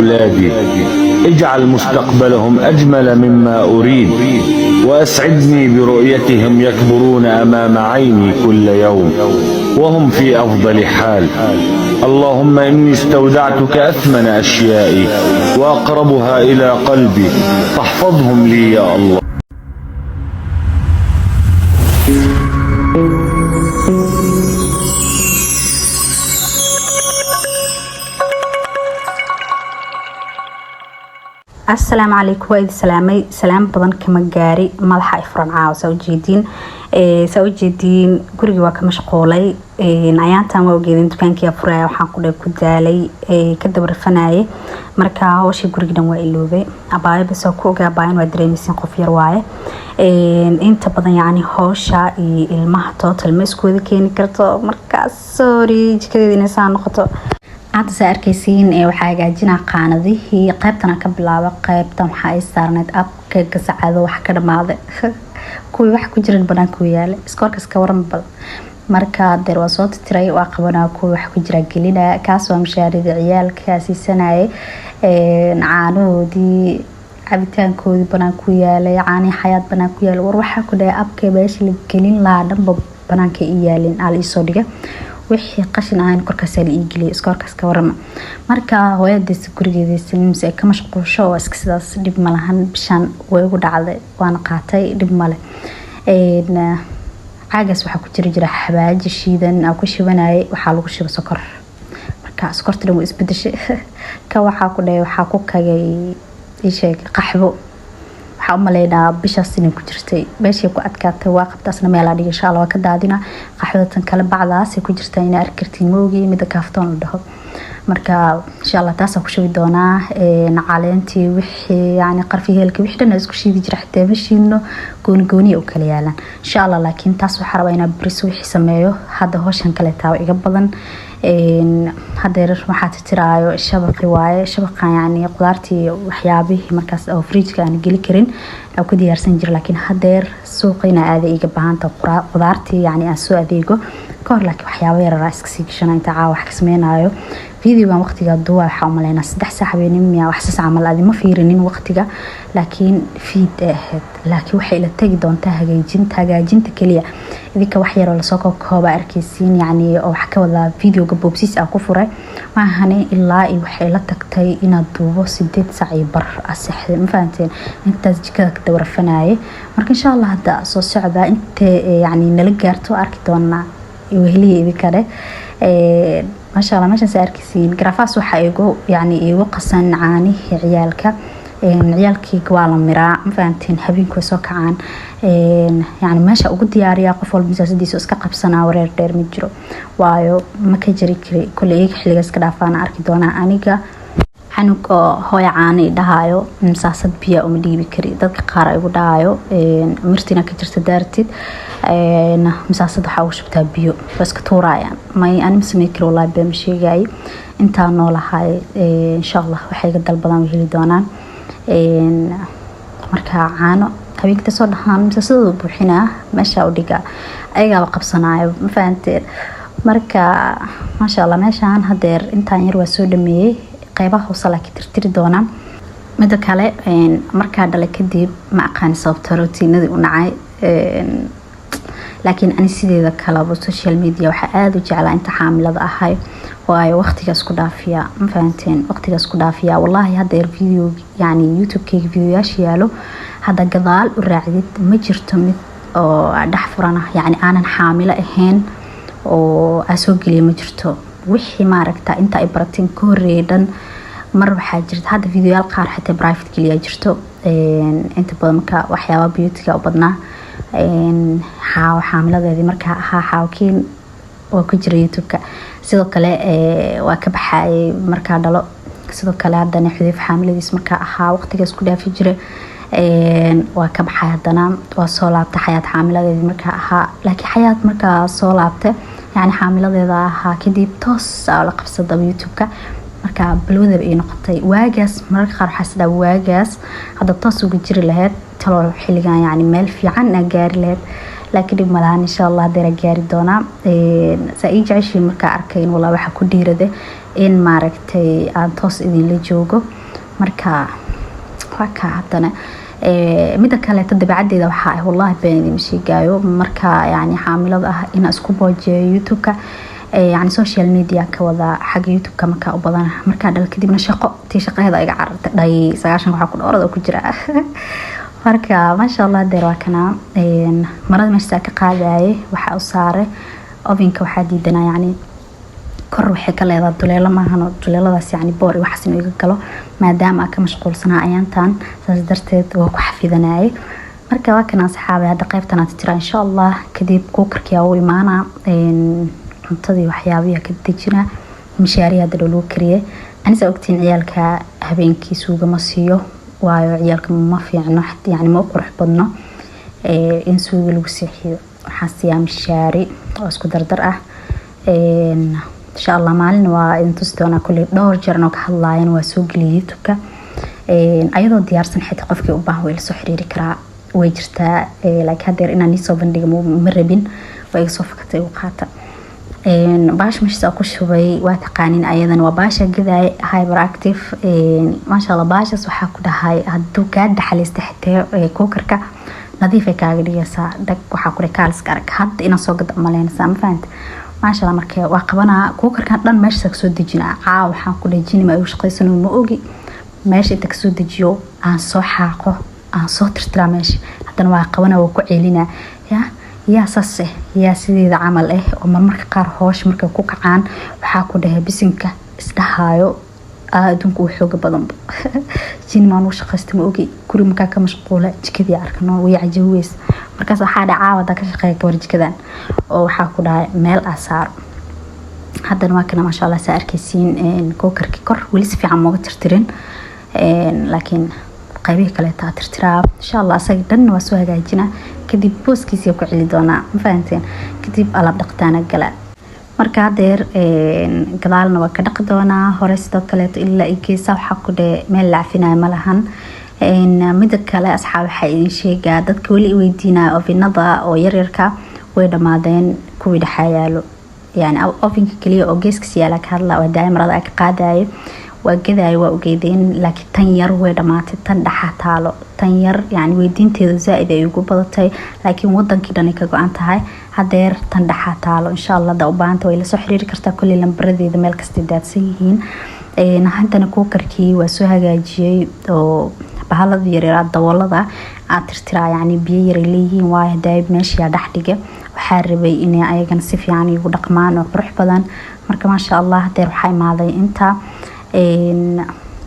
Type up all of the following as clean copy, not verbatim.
أولادي، اجعل مستقبلهم أجمل مما أريد، وأسعدني برؤيتهم يكبرون أمام عيني كل يوم وهم في أفضل حال. اللهم إني استودعتك أثمن أشيائي وأقربها إلى قلبي، فاحفظهم لي يا الله. Asalaamu calaykum, waa idin salaamay. Salaam badan kama gaari, madaxa ay furan caawa. Saa ujeediin, gurigii waa ka mashquulay ayaantan. Waa ogeedin dukaankii furaya, waxaan ku dhe ku daalay, ka daba rafanayay. Marka hawshii gurigi dhan waa iloobay. Abaayo bas waa ku ogaa, abaayan waa dareemaysin, qof yar waaye. Inta badan yacni howsha iyo ilmaha total ma isku wada keeni karto. Markaa sorry, jikadeeda inay saa noqoto. Hadda saa arkaysiin, waxaa hagaajinaa qaanadihii. Qaybtana ka bilaaba. Qaybtan waxaa ay saarneyd abka gasacado, wax ka dhamaaday, kuwii wax ku jiran banaanka u yaala. Iskoorkas ka waran bal. Marka deer waa soo titiray, waa qabanaa, kuwii wax ku jira gelina. Kaas waa mashaarida ciyaalka siisanayay, caanahoodii, cabitaankoodii banaan ku yaalay, caanihii Xayaat banaan ku yaalay. War waxaa ku dhahay, abka meesha la gelin lahaa dhanba banaanka i yaalin, aa la iisoo dhigay. Wixii qashin ahayn korkaas la ii geliyay. Iskoorkaas ka warama. Marka hooyadiisa gurigeediisa mise ay ka mashquusho oo iska sidaas, dhib malahan. Bishaan way ugu dhacday, waana qaatay, dhib male. Caagaas waxaa ku jiri jira xabaaji shiidan aa ku shibanayay, waxaa lagu shiba sokor. Marka sokorta dhan way isbedeshay. Ka waxaa ku dhahay, waxaa ku kagay isheeg qaxwo. Waxaa u maleynaa bishaas inay ku jirtay, meeshay ku adkaatay waa qabtaasna meelaa dhigay. Insha Allah waa ka daadina qaxwada. Tan kale bacdaasay ku jirtaa, inay arki kartiin moogi, mida kaaftoon la dhaho. Marka insha Allah taasaan ku shubi doonaa. Caleentii, wixii yani qarfi, heelka, wixii dhan isku shiidi jira, xitaa ma shiidno, gooni gooniya u kala yaalaan insha Allah. Laakiin taas waxaa rabaa inaa beris wixii sameeyo. Hadda howshan kale taaba iga badan. Hadeer waxaa titiraayo shabaqi waaye. Shabaqan yani qudaartii, waxyaabihii markaas oo fridgeka aan geli karin aan ku diyaarsan jira. Laakiin hadeer suuqa inaa aaday iga baahanta, qudaartii yani aan soo adeego ka hor. Laakiin waxyaabo yaraa iska sii gashana inta caawa wax ka sameynayo. Videogan waqtiga duwa waxaa umaleynaa 3 saac habeenimo miya, wax sas camal. Adi ma fiirinin waqtiga, laakiin fiid ay ahayd. Laakiin waxay ila tagi doontaa hagaajinta keliya. Idinka wax yaroo lasoo koobkooba arkaysiin, yacni oo wax ka wadaa videoga boobsiis aan ku furay maahane. Ilaa iyo waxay la tagtay inaad duubo 8 saac iyo bar aseexday, ma fahanteen? Intaas jikada ka dawrafanayay. Marka insha Allah hadda soo socdaa intee yacni nala gaarto arki doonaa weheliya idinkale. Maasha Allah, meeshaas arkaysiin garafaas waxaa igu yani igu qasan caanihii ciyaalka. Ciyaalkayga waa la miraa, ma fahanteen? Habeenku way soo kacaan, yani meesha ugu diyaariyaa. Qof walba masaasadiisa iska qabsanaa, wareer dheer ma jiro, waayo ma ka jari kari. Kole iyaga xilliga iska dhaafaana arki doonaa. Aniga canug oo hooya caano i dhahayo masaasad biya uma dhiibi kari. Dadka qaar igu dhahayo mirtina ka jirta daartid, masaasad waxaa ugu shubtaa biyo, waa iska tuurayaan. May, ani ma samey kari, wallahi been ma sheegayay. Intaa noolahay insha Allah waxay iga dalbadaan way heli doonaan. Marka caano habeenkita soo dhahaan, masaasadooda buuxinaa, meesha u dhigaa, ayagaaba qabsanaayo, ma fahanteen? Marka maasha Allah, meeshaan hadeer intaan yar waa soo dhameeyey, qeybaha hoose laakiin tirtiri doonaa. Mida kale, markaa dhalay kadib ma aqaani sababta rootiinadii u nacay. Laakiin ani sideeda kaleba social media waxaa aada u jeclaa inta xaamilada ahay, waayo waqtigaas ku dhaafiya, ma fahanteen? Waqtigaas ku dhaafiya wallaahi. Haddeer video yani YouTube-keyga videoyaasha yaalo hadda gadaal u raacdid, ma jirto mid oo dhex furan ah, yani aanan xaamilo ahayn oo aa soo geliya, ma jirto. Wixii maaragta inta ay barateen ka horeeyay dhan, mar waxaa jirta hadda videoyaal qaar xitaa private geliya jirto. Inta badan marka waxyaaba beautyga u badnaa, Xaawo xaamiladeedii markaa ahaa, Xaawakiin waa ku jira YouTube-ka. Sidoo kale waa ka baxayay markaa dhalo. Sidoo kale haddana Xudeyf xaamiladiis markaa ahaa, waqtigaas ku dhaafi jiray, waa ka baxay. Haddana waa soo laabtay Xayaat xaamiladeedii markaa ahaa. Laakiin Xayaat markaa soo laabtay, yani xaamiladeeda ahaa kadib, toos aa la qabsadaba YouTube-ka. Marka balwadaba ay noqotay waagaas. Mararka qaar waxaa isdhaa, waagaas hadda toos uga jiri lahayd talo, xilligan yani meel fiican aa gaari lahayd. Laakiin dhib malahan, insha Allah hadeera gaari doonaa. Saa ii jeceshiin markaa arkayn, walaa waxaa ku dhiirada. In maaragtay aan toos idinla joogo. Marka waa kaa. Haddana mida kaleeto, dabeecaddeeda waxaa ah, wallahi been idin sheegaayo, marka yani xaamilada ah inaan isku boojeeyo YouTube-ka, yani social media ka wada, xagga YouTube-ka markaa u badan. Markaa dhal kadibna shaqo tii shaqaheeda iga carartay dhay 90 waxaa ku dhowrada ku jira. Marka maasha Allah, deer waa kana marada meesha ka qaadayay. Waxaa u saaray ovenka, waxaa diidanaa yani kor waxay ka leedahay duleelo, maahan duleeladaas yani boor iyo waxaas inuu iga galo, maadaama aan ka mashquulsanaa ayaantan, saas darteed waa ku xafidanayay. Marka waa kana, asxaabay, hadda qaybtan aad tiraa insha Allah. Kadib cookerkii u imaana, cuntadii waxyaabihi ka dejina, mishaariya hadda lagu kariyay. Anisa ogtiin, ciyaalka habeenkii suuga ma siiyo, waayo ciyaalka ma fiicno, yani ma u qurux badno in suuga lagu seexiyo. Waxaan siiyaa mishaari oo isku dardar ah. Insha Allah maalin waa idin tusi doonaa. Kulley dhowr jeer oo ka hadlaayan waa soo geliyay YouTube-ka ayadoo diyaarsan. Xitaa qofkii u baahan way la soo xiriiri karaa, way jirtaa. Laakiin haddeer inaan iisoo bandhiga ma rabin, waa iga soo fakatay, igu qaata. Baasha meeshaas ku shubay waa taqaanin, ayadana waa baasha gadaay Hyperactive. Maasha Allah, baashaas waxaa ku dhahay hadduu kaa daxalaysta xitee cookerka nadiif ay kaaga dhigaysaa. Dhag waxaa ku dhahay kaaliska arag, hadda inaan soo gada umaleynaysaa, ma fahanta? Maasha Allah. Marka waa qabanaa cookerkan dhan, meeshaas kasoo dejinaa caawa. Waxaan ku dhahay jini ma igu shaqaysano, ma ogi. Meesha inta kasoo dejiyo, aan soo xaaqo, aan soo tirtiraa meesha, haddana waa qabanaa, waa ku celinaa. Ya yaa saas eh, yaa sideeda camal ah oo marmarka qaar hoosh markay ku kacaan waxaa ku dhahay bisinka isdhahaayo, adduunka uu xooga badanba jini maan ugu shaqaysta, ma ogi. Guri markaa ka mashquula, jikadii arkano way cajabiweys. Markaas waxaa dhaca caawa hadaa ka shaqeeya gabar jikadan oo waxaa ku dhahay meel aa saaro. Haddana waa kana, maasha Allah, saa arkaysiin cookerkii kor weli si fiican mooga tirtirin, laakiin qaybihii kaleeta aa tirtiraa insha Allah. Asaga dhan waa soo hagaajinaa, kadib booskiisii ku celi doonaa, ma fahanteen? Kadib alaab dhaqtaana gala. Marka hadeer gadaalna waa ka dhaqi doonaa, hore sidoo kaleeto ilaa i geesa. Waxaa ku dhe meel la cafinayo ma lahan. Mida kale, asxaab, waxaa idin sheegaa dadka weli i weydiinaya ovenada oo yaryarka way dhammaadeen, kuwii dhexaa yaalo. Yani ovenka kaliya oo geeskas yaala ka hadla, waa daaya marada ka qaadayo, waa gadaayo, waa ogeydeen. Laakiin tan yar way dhamaatay, tan dhaxa taalo. Tan yar yani weydiinteedu zaa-id ay ugu badatay, laakiin wadankii dhan ay ka go-an tahay. Hadeer tan dhaxa taalo insha Allah. Hadaa u baahanta way lasoo xiriiri kartaa, kolley lambaradeeda meel kastay daadsan yihiin. Haddana cookerkii waa soo hagaajiyey oo bahalada yaryar daboolada aad tirtiraa, yani biyo yaray leeyihiin, waayo hadaay meeshaa dhex dhiga. Waxaa rabay inay ayagana si fiican igu dhaqmaan oo qurux badan. Marka maasha Allah, hadeer waxaa imaaday inta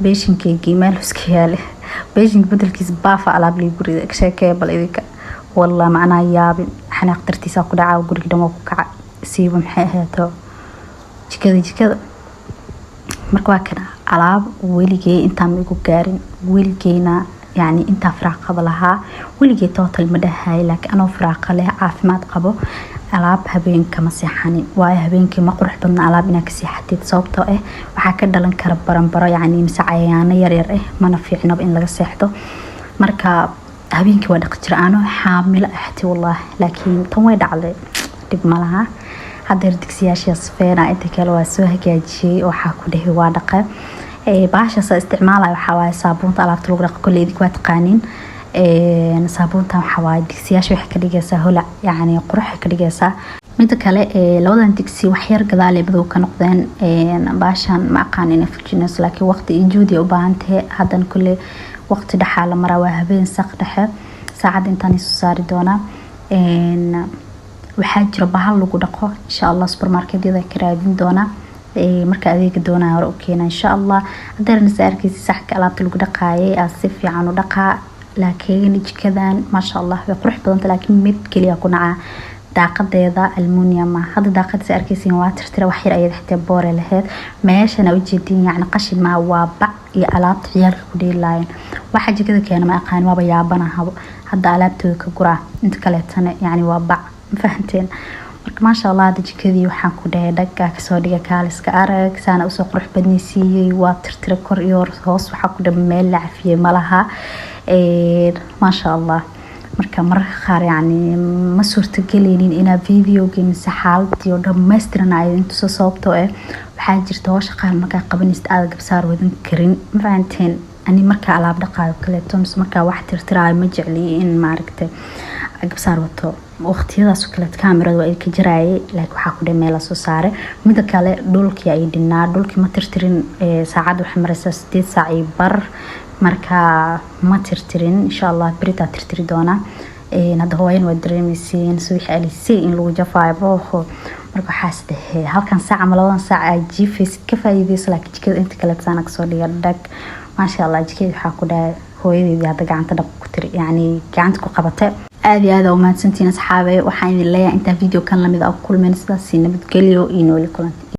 beeshinkeygii meel iska yaale. Beeshinka bedelkiisa baafa alaab liigu rida. Ka sheekeeya bal idinka, wallah macnaa yaabin, xanaaq dartiisa ku dhacaa, guriga dhan waa ku kaca, siiba maxay ahaato jikada. Marka waa kana alaab weligey intaan ma igu gaarin, weligeyna yani intaa firaaqada lahaa weligey total ma dhahay, laakiin anoo firaaqa leh, caafimaad qabo, alaab habeenka ma seexanin, waayo habeenkii ma qurux badna alaab inaa ka seexatid, sababtoo ah waxaa ka dhalan kara baranbaro yani mise cayayaano yaryar ah, mana fiicnaba in laga seexdo. Marka habeenkii waa dhaqi jira anoo xaamilo ahti, wallaahi. Laakiin tan way dhacday, dhib malaha. Hadeer digsiyaasha safeena, inta kale waa soo hagaajiyey. Waxaa ku dhahay waa dhaqe. Baashaas isticmaalaya waxaa waaye saabuunta alaabta lagu dhaqo, kolley idinku waa taqaaniin. Saabuuntan waxaa waaye digsiyaasha waxay ka dhigaysaa holac, yacni quruxay ka dhigaysaa. Mida kale, labadan digsi waxyar gadaal ay madow ka noqdeen. Baashan ma aqaan inay fujinayso, laakiin waqti iyo juhdi ay u baahan tahay. Haddana kolley waqti dhexaa la maraa, waa habeen saq dhexe, saacadda intaan isu saari doonaa. Waxaa jira bahal lagu dhaqo, insha Allah supermarketyada ka raadin doonaa, marka adeega doonaya hore u keena insha Allah. Haddana sa arkeysa saxka alaabta lagu dhaqaayay aa si fiican u dhaqaa. Laakiin jikadan maasha Allah way qurux badanta, laakiin mid keliya ku nacaa, daaqadeeda aluminium. Hadda daaqada sa arkeysiin waa tirtira, wax yar ayada xitaa boore lahayd. Meeshana ujeedin yacni qashin maa, waa bac iyo alaabta ciyaalka ku dheelaayeen. Waxa jikada keena ma aqaan, waaba yaabanahabo. Hadda alaabtooda ka guraa, inta kaleetana yacni waa bac, ma fahanteen? Marka maasha Allah, hadda jikadii waxaan ku dhahay dhagga kasoo dhiga, kaaliska arag saana usoo qurux badnaysiiyey. Waa tirtira kor iyo hoos, waxaa ku dhahay meel la cafiyey malaha, maasha Allah. Marka mararka qaar yacni ma suurtageleynin inaa videogii mise xaaladii oo dhammaystiran aa idin tuso, sababtoo ah waxaa jirta howsha qaar markaa qabanaysid aada gabsaar wadan karin. Ma fahanteen? Ani markaa alaab dhaqaayo kaleeto mise markaa wax tirtiraayo, ma jecli in maaragtay gabsaar wato. Waqtiyadaas oo kaleeto kaamirada waa idinka jaraayay, laakiin waxaa ku dhahay meel soo saaray. Mida kale, dhulkii ay dhinaa, dhulkii ma tirtirin. Saacadda waxay maraysaa 8:15. Marka ma tirtirin, insha Allah beritaa tirtiri doonaa. Hadda hooyan waa dareemeysiin subaxi alisay in lagu jafaayo booho. Marka waxaas dhahee halkan saac ama 2dan saac aa jiifaysid ka faa'iideyso, laakiin jikada inta kaleeto saana kasoo dhiga dhag, maasha Allah. Jikada waxaa ku dhahay hooyadeedii hadda gacanta dhab ku tiri, yacni gacanta ku qabatay. Aada iyo aada u mahadsantihiin, asxaabe. Waxaan idin leeyahay intaan video kan lamid ah ku kulmeen, sidaasi nabadgelyo iyo nooli kulanti.